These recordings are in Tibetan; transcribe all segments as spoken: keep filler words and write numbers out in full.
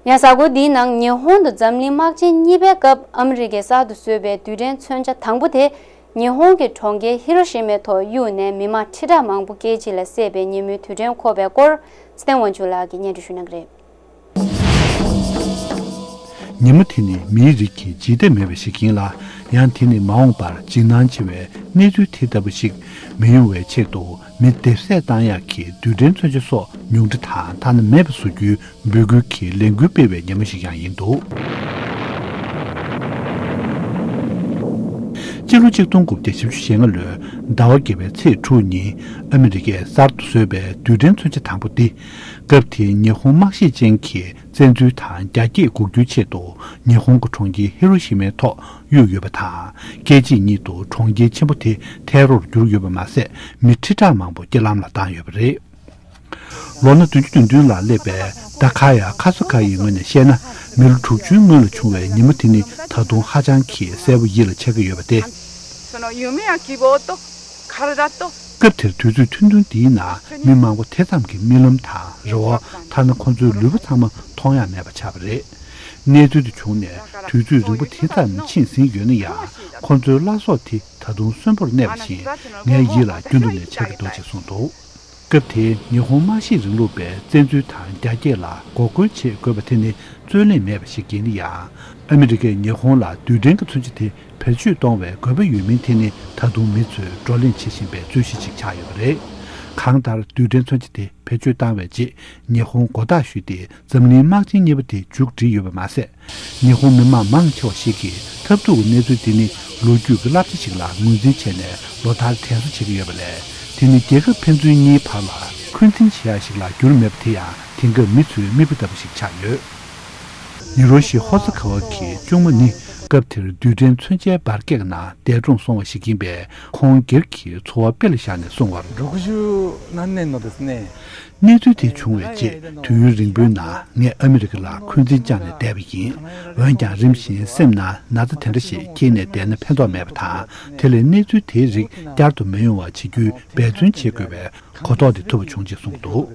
ཡང་གཟའ་འཁོར་འདིའི་ནང་ཉི་ཧོང་དུ་འཛམ་གླིང་དམག་ཆེན་གཉིས་པའི་སྐབས་ཨ་མི་རི་ཀས་གསར་དུ་བཟོས་པའི་རྡུལ་ཕྲན་མཚོན་ཆ་དང་པོ་དེ། ཉི་ཧོང་གི་གྲོང་ཁྱེར་ཧི་རོ་ཤི་མའི་ཐོག་གཡུགས་ནས་མི་མང་ཁྲི་ཕྲག་མང་པོ་སྐད་ཅིག་ལ་བསད་པའི་ཉིན་མོའི་དུས་དྲན་འཁོར་བའི་སྐོར། ཚེ་བརྟན་དབང་ཕྱུག་ལགས་ཀྱིས་སྙན་སྒྲོན་ཞུ་གནང་གི་རེད། ཉིན་མོ་དེ་ནི་མིའི་རིགས་ཀྱི་འཇིག་རྟེན་མེད་པ་ཞིག་ཡིན་ལ། ཡང་དེ་ནི་མ་འོངས་པར་འཇིགས་སྣང་ཆེ་བའི་གནས་ཚུལ་དེ་ལྟ་བུ་ཞིག་མི་ཡོང་བའི་ཆེད་དུ། མི་སྡེབ་བསད་བཏང་ཡག་གི་རྡུལ་ཕྲན་མཚོན་ཆ་སོགས་ཉུང་འཕྲི་དང་ཐ་ན་མེད་པ་བཟོ་རྒྱུའི་འབོད་སྐུལ་གྱི་ལས་འགུལ་སྤེལ་བའི་ཉིན་མོ་ཞིག་ཀྱང་ཡིན་འདུག་སྤྱི་ལོ་གཅིག་སྟོང་དགུ་བརྒྱ་བཞི་བཅུ་ཞེ་ལྔ་ལོའི་ཟླ་བ་བརྒྱད་པའི་ཚེས་དྲུག་ཉིན། ཨ་མི་རི་ཀས་གསར་དུ་བཟོས་པའི་རྡུལ་ཕྲན་མཚོན་ཆ་དང་པོ་འདི། སྐབས་དེའི་ཉི་ཧོང་དམག་ཤེད་ཅན་གྱི་བཙན་འཛུལ་དང་རྒྱ་སྐྱེད་འགོག་རྒྱུའི་ཆེད་དུ། ཉི་ཧོང་གི་གྲོང་ཁྱེར་ཧི་རོ་ཤི་མའི་ཐོག་གཡུགས་ཡོད་པ་དང་། སྐད་ཅིག་ཉིད་དུ་གྲོང་ཁྱེར་ཆེན་པོ་དེ་ཐལ་རོར་གྱུར་ཡོད་པ་མ་ཟད། མི་ཁྲི་ཕྲག་མང་པོ་རྐྱེན་ལམ་ལ་བཏང་ཡོད་པ་རེད། ལོ་ན་བདུན་ཅུ་དོན་བདུན་ལ་སླེབས་པའི་ད་ཁ་ཡ་ཁ་སོ་ཁ་ཡི་ངོས་ནས་བཤད་ན། མི་ལོ་དྲུག་ཅུའི་སྔོན་ལ་བྱུང་བའི་ཉིན་མོ་དེ་ནི་ད་དུང་ཧ་ཅང་གི་གསལ་པོ་ཡིད་ལ་འཆར་གྱི་ཡོད་པ་སྟེ། その夢や希望と体と སྐབས་དེར་དུས་ཚོད་ཐུང་ཐུང་འདིའི་ནང་མི་མང་པོ་དེ་ཙམ་གྱི་རྨི་ལམ་དང་རེ་བ། ཐ་ན་ཁོ་ཚོའི་ལུས་པོ་ཚང་མ་མཐོང་ཡ་མེད་པ་ཆགས་པ་རེད། གནས་ཚུལ་དེ་བྱུང་ནས་དུས་ཚོད་རིང་པོ་དེ་ཙམ་ཕྱིན་ཟིན་ཡོད་ན་ཡང་། ཁོ་ཚོའི་བླ་སྲོག་དེ་ད་དུང་གསོན་པོར་གནས་པ་བཞིན་ངའི་ཡིད་ལ་རྒྱུན་དུ་ནས་འཆར་གྱི་འདུག་ཅེས་གསུངས་འདུག་སྐབས་དེའི་ཉི་ཧོང་དམག་ཤེད་རིང་ལུགས་པའི་བཙན་འཛུལ་དང་རྒྱ་སྐྱེད་ལ་འགོག་རྒོལ་བྱེད་དགོས་པ་དེ་ནི་རྩོད་གླེང་མེད་པ་ཞིག་ཡིན་ན་ཡང་། ཨ་མི་རི་ཀས་ཉི་ཧོང་ལ་རྡུལ་ཕྲན་གྱི་མཚོན་ཆ་དེ་བེད་སྤྱོད་གཏོང་བའི་དགོས་པ་ཡོད་མིན་དེ་ནི་ད་དུང་མི་ཚོས་བགྲོ་གླེང་བྱེད་བཞིན་པའི་རྩོད་གཞི་ཞིག་ཆགས་ཡོད་པ་རེད། གང་ལྟར་རྡུལ་ཕྲན་མཚོན་ཆ་དེ་བེད་སྤྱོད་བཏང་བའི་རྗེས་ཉི་ཧོང་མགོ་བཏགས་ཞུས་ཏེ། འཛམ་གླིང་དམག་ཆེན་གཉིས་པ་དེ་མཇུག་བསྒྲིལ་ཡོད་པ་མ་ཟད། ཉི་ཧོང་མི་མང་མང་ཆེ་བ་ཞིག་གིས་ཐབས་སྡུག་གི་གནས་ཚུལ་འདི་ནི་ལོ་རྒྱུས་ཀྱི་བསླབ་བྱ་ཞིག་ལ་ངོས་འཛིན་བྱས་ནས་ལོ་ལྟར་དྲན་གསོ་བྱེད་ཀྱི་ཡོད་པ་ལས། དེ་ནི་རྒྱལ་ཁབ་ཕན་ཚུན་གཉིས་བར་ལ་འཁོན་འཛིན་བྱེད་ཡ་ཞིག་ལ་འགྱུར་མེད་པ་དེ་ཡང་དེང་སྐབས་མི་ཚོའི་དམིགས་པ་ལྟ་བུ་ཞིག་ཆགས་ཡོད། ཡུ་རོ་ཤི་ཧོ་ས་ཁ་ཝ་གི་གཅུང་མོ་ནི་སྐབས་དེར་རྡུལ་ཕྲན་མཚོན་ཆའི་འབར་གས་ནང་འདས་གྲོངས་སོང་བ་ཞིག་ཡིན་པས། ཁོང་སྒེར་གྱི་འཚོ་བ་དཔེ་ལ་བཞག་ནས་གསུངས་པར།ろく十何年のですね གནས་ཚུལ་དེ་བྱུང་བའི་རྗེས་དུས་ཡུན་རིང་པོའི་ནང་ངས་ཨ་མི་རི་ཀ་ལ་འཁོན་འཛིན་བཅངས་ནས་བསྡད་པ་ཡིན། འོན་ཀྱང་རིམ་བཞིན་སེམས་ནང་ན་ཚ་དེ་འདྲ་ཞིག་འཁྱེར་ནས་བསྡད་ན་ཕན་ཐོགས་མེད་པ་དང་། དེ་ལས་གནས་ཚུལ་དེའི་རིགས་བསྐྱར་དུ་མི་ཡོང་བ་བྱེད་རྒྱུའི་འབད་བརྩོན་བྱེད་དགོས་པའི་གོ་རྟོགས་དེ་ཐུབ་པ་བྱུང་ཅེས་གསུངས་འདུག་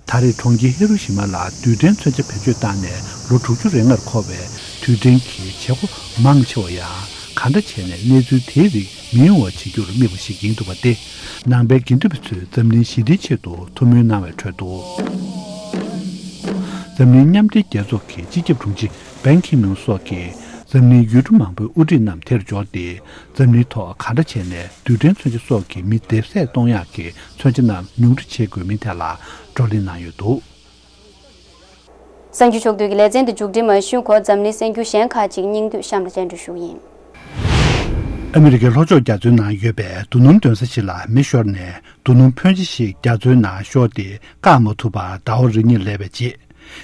ད་རེས་གྲོང་ཁྱེར་ཧི་རོ་ཤི་མ་ལ་རྡུལ་ཕྲན་མཚོན་ཆ་བེད་སྤྱོད་བཏང་ནས་ལོ་དྲུག་ཅུ་རེ་ལྔར་འཁོར་བའི་དུས་དྲན་གྱི་བྱེད་སྒོ་མང་ཆེ་བ་ཡང་། གང་འདྲ་བྱས་ནས་གནས་ཚུལ་དེའི་རིགས་མི་ཡོང་བ་བྱེད་རྒྱུར་དམིགས་པ་ཞིག་ཡིན་འདུག་པ་སྟེ། ནང་པའི་དགེ་འདུན་པ་ཚོས་འཛམ་གླིང་ཞི་བདེའི་ཆེད་དུ་ཐུགས་སྨོན་གནང་བའི་ཁྲོད་དུ། འཛམ་གླིང་མཉམ་འབྲེལ་རྒྱལ་ཚོགས་ཀྱི་སྤྱི་ཁྱབ་དྲུང་ཆེ་བན་ཁི་མུན་སོགས་ཀྱིས་འཛམ་གླིང་ཡུལ་གྲུ་མང་པོའི་དབུ་ཁྲིད་རྣམས་དེར་འབྱོར་ཏེ། འཛམ་གླིང་ཐོག་གང་འདྲ་བྱས་ནས་རྡུལ་ཕྲན་མཚོན་ཆ་སོགས་ཀྱི་མི་སྡེབ་བསད་གཏོང་ཡག་གི་མཚོན་ཆ་རྣམས་ཉུང་འཕྲི་བྱེད་དགོས་མིན་ཐད་ལ་བགྲོ་གླེང་གནང་ཡོད་འདུག་གསར་འགྱུར་ཕྱོགས་བསྡུས་ཀྱི་ལེ་ཚན་འདི་མཇུག་སྒྲིལ་མ་ཞུས་གོང་འཛམ་གླིང་གསར་འགྱུར་གཞན་ཁག་ཅིག་སྙིང་བསྡུས་གཤམ་ལ་སྙན་སྒྲོན་ཞུ་གི་ཡིན། ཨ་མི་རི་ཀའི་ལྷོ་ཕྱོགས་རྒྱ་མཚོའི་ནང་ཡོད་པའི་རྡོ་སྣུམ་འདོན་ས་ཞིག་ལ་མེ་ཤོར་ནས་རྡོ་སྣུམ་ཕོན་ཆེ་ཞིག་རྒྱ་མཚོའི་ནང་ཤོར་ཏེ་བཀག་མ་ཐུབ་པར་ཟླ་བ་རེ་གཉིས་སླེབས་པའི་རྗེས།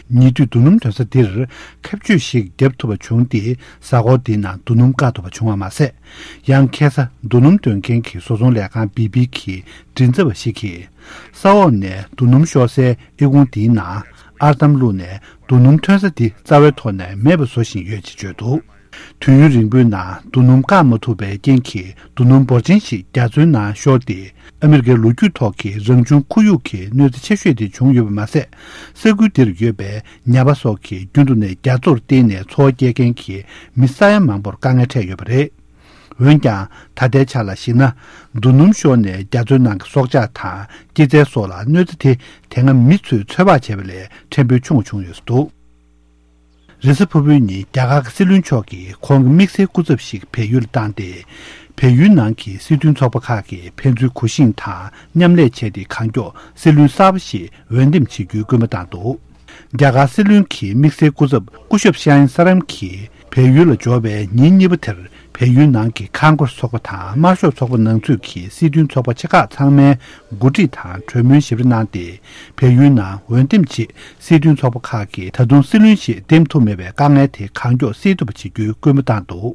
ཉེ་དུས་རྡོ་སྣུམ་འདོན་ས་འདིར་ཁ་གཅོད་ཞིག་བརྒྱབ་ཐུབ་པ་བྱུང་སྟེ། གཟའ་འཁོར་འདིའི་ནང་རྡོ་སྣུམ་བཀག་ཐུབ་པ་བྱུང་བ་མ་ཟད། ཡང་ཁ་སང་རྡོ་སྣུམ་འདོན་མཁན་གྱི་བཟོ་ཚོང་ལས་ཁང་བི་པི་གི་མགྲིན་ཚབ་པ་ཞིག་གིས། ས་འོག་ནས་རྡོ་སྣུམ་ཤོར་སའི་ཨི་ཁུང་འདིའི་ནང་ཨར་འདམ་བླུགས་ནས་རྡོ་སྣུམ་ཐོན་ས་འདི་རྩ་བའི་ཐོག་ནས་མེད་པ་བཟོ་བཞིན་ཡོད་ཅེས་བརྗོད་འདུག་དུས་ཡུན་རིང་པོའི་ནང་རྡོ་སྣུམ་བཀག་མ་ཐུབ་པའི་རྐྱེན་གྱིས་རྡོ་སྣུམ་འབོར་ཆེན་ཞིག་རྒྱ་མཚོའི་ནང་ཤོར་ཏེ། ཨ་མི་རི་ཀའི་ལོ་རྒྱུས་ཐོག་གི་རང་བྱུང་ཁོར་ཡུག་གི་གནོད་འཚེ་ཆེ་ཤོས་དེ་བྱུང་ཡོད་པ་མ་ཟད། ས་ཁུལ་འདིར་ཡོད་པའི་ཉ་པ་སོགས་ཀྱིས་རྒྱུན་དུ་ནས་རྒྱ་མཚོར་བརྟེན་ནས་འཚོ་བ་སྐྱེལ་མཁན་གྱི་མི་ས་ཡ་མང་པོར་དཀའ་ངལ་འཕྲད་ཡོད་པ་རེད། འོན་ཀྱང་། ད་ལྟའི་ཆ་ལ་གཞིགས་ན། རྡོ་སྣུམ་ཤོར་ནས་རྒྱ་མཚོའི་ནང་གི་སྲོག་ཆགས་དང་སྐྱེད་ཚལ་སོགས་ལ་གནོད་འཚེ་དེ་དེ་སྔ་མི་ཚོས་ཚོད་དཔག་བྱས་པ་ལས་ཕྲན་བུ་ཆུང་བ་བྱུང་ཡོད་འདུག་རེས་གཟའ་ཕུར་བུའི་ཉིན་རྒྱ་གར་གྱི་སྲིད་བློན་མཆོག་གིས་ཁོང་གི་དམིགས་བསལ་སྐུ་ཚབ་ཞིག་བལ་ཡུལ་ལ་བཏང་སྟེ། བལ་ཡུལ་ནང་གི་སྲིད་དོན་ཚོགས་པ་ཁག་གིས་ཕན་ཚུན་གུས་ཤིང་དང་མཉམ་ལས་བྱས་ཏེ། གང་མགྱོགས་སྲིད་བློན་གསར་པ་ཞིག་འོས་འདེམས་བྱེད་རྒྱུའི་སྐུལ་མ་བཏང་འདུག་རྒྱ་གར་སྲིད་བློན་གྱི་དམིགས་བསལ་སྐུ་ཚབ་སྐུ་ཞབས་ཤཱ་ཡན་ས་རམ་གྱིས་བལ་ཡུལ་ལ་འབྱོར་བའི་ཉིན་གཉིས་པ་དེར། བལ་ཡུལ་ནང་གི་ཁང་སྐོར་ཚོགས་པ་དང་དམར་ཤོག་ཚོགས་པ་ནང་ཚུད་ཀྱི་སྲིད་དོན་ཚོགས་པ་ཆེ་ཁག་ཚང་མའི་འགོ་ཁྲིད་དང་གྲོས་མོལ་ཞིབ་ཕྲ་གནང་སྟེ། བལ་ཡུལ་ནང་འོས་འདེམས་ཆེད་སྲིད་དོན་ཚོགས་པ་ཁག་གིས་ད་དུང་སྲིད་བློན་ཞིག་འདེམས་ཐུབ་མེད་པའི་དཀའ་ངལ་དེ་གང་མགྱོགས་སེལ་ཐུབ་པ་བྱེད་རྒྱུའི་སྐུལ་མ་བཏང་འདུག་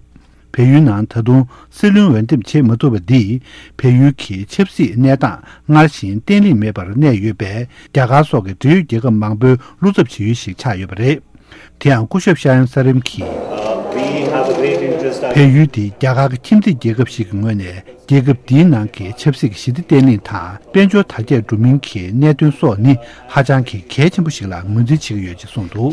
བལ་ཡུལ་ནང་ད་དུང་སྲིད་བློན་འོས་འདེམས་བྱེད་མ་ཐུབ་པ་འདིས། བལ་ཡུལ་གྱི་ཆབ་སྲིད་གནས་སྟངས་སྔར་བཞིན་བརྟན་ལྷིང་མེད་པར་གནས་ཡོད་པས། རྒྱ་གར་སོགས་ཀྱི་འབྲེལ་ཡོད་རྒྱལ་ཁབ་མང་པོའི་བློ་འཚབ་བྱེད་ཡུལ་ཞིག་ཆགས་ཡོད་པ་རེད། དེ་ཡང་སྐུ་ཞབས་ཤཱ་ཡན་ས་རིམ་གྱིས། བལ་ཡུལ་འདི་རྒྱ་གར་གྱི་ཁྱིམ་མཚེས་རྒྱལ་ཁབ་ཞིག་གི་ངོས་ནས། རྒྱལ་ཁབ་འདིའི་ནང་གི་ཆབ་སྲིད་ཀྱི་ཞི་བདེ་བརྟན་ལྷིང་དང་། དཔལ་འབྱོར་དར་རྒྱས་འགྲོ་མིན་གྱི་གནད་དོན་སོགས་ནི་ཧ་ཅང་གི་གལ་ཆེན་པོ་ཞིག་ལ་ངོས་འཛིན་བྱེད་ཀྱི་ཡོད་ཅེས་གསུངས་འདུག་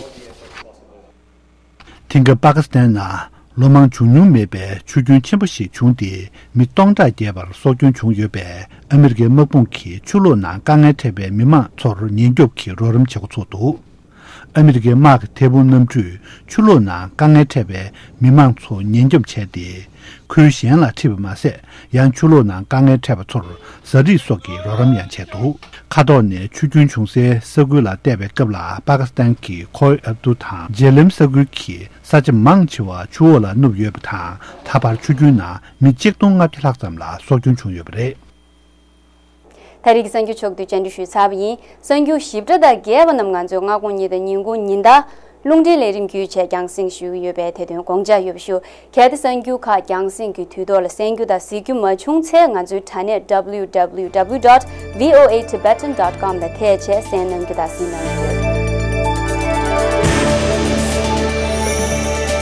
དེང་སྐབས་པ་ཀི་སི་ཐན་ནང་ལོ་མང་བྱུང་མྱོང་མེད་པའི་ཆུ་རྒྱུན་ཆེན་པོ་ཞིག་བྱུང་སྟེ། མི་སྟོང་ཕྲག་བརྒལ་བར་སྲོག་སྐྱོན་བྱུང་ཡོད་པས། ཨ་མི་རི་ཀའི་དམག་དཔུང་གིས་ཆུ་ལོག་ནང་དཀའ་ངལ་འཕྲད་པའི་མི་མང་ཚོར་ཉེན་སྐྱོབ་ཀྱི་རོགས་རམ་བྱེད་འགོ་ཚུགས་འདུག་ཨ་མི་རི་ཀའི་དམག་གི་ཐད་འཕུར་གནམ་གྲུས་ཆུ་ལོག་ནང་དཀའ་ངལ་འཕྲད་པའི་མི་མང་ཚོ་ཉེན་སྐྱོབ་བྱས་ཏེ། ཁུལ་གཞན་ལ་ཁྲིད་པ་མ་ཟད། ཡང་ཆུ་ལོག་ནང་དཀའ་ངལ་འཕྲད་པ་ཚོར་ཟ་རིགས་སོགས་ཀྱི་རོགས་རམ་ཡང་བྱས་འདུག་མཁའ་ཐོག་ནས་ཆུ་རྒྱུན་བྱུང་སའི་ས་ཁུལ་ལ་བལྟས་པའི་སྐབས་ལ། པ་ཀི་སི་ཐན་གྱི་ཁོའི་ཨབ་ཏུ་དང་ཇེ་ལིམ་ས་ཁུལ་གྱི་ས་ཆ་མང་ཆེ་བ་ཆུ་འོག་ལ་ནུབ་ཡོད་པ་དང་། ད་བར་ཆུ་རྒྱུན་ནང་མི་གཅིག་སྟོང་ལྔ་བརྒྱ་ལྷག་ཙམ་ལ་སྲོག་སྐྱོན་བྱུང་ཡོད་པ་རེད། ད་རེས་ཀྱི་གསར་འགྱུར་ཕྱོགས་བསྡུས་བཅར་འདྲི་ཞུས་ཚར་བ་ཡིན། གསར་འགྱུར་ཞིབ་ཕྲ་དང་རྒྱས་པ་རྣམས་ང་ཚོའི་སྔ་དགོང་ཉིན་དང་ཉིན་གུང་ཉིན་ལྟར་རླུང་འཕྲིན་ལས་རིམ་བརྒྱུད་བྱས་རྒྱང་སྲིང་ཞུ་གི་ཡོད་པས། དེ་དོན་དགོངས་འཇགས་ཡོད་པ་ཞུ། གལ་ཏེ་གསར་འགྱུར་ཁག་རྒྱང་སྲིང་གི་དུས་ཐོག་ལ་གསན་རྒྱུ་དང་གཟིགས་རྒྱུ་མ་བྱུང་ཚེ། ང་ཚོའི་དྲ་གནས་www dot voatibetan dot com ལ་ཐེབས་བྱས་གསན་གནང་རྒྱུ་དང་གཟིགས་གནང་རྒྱུ།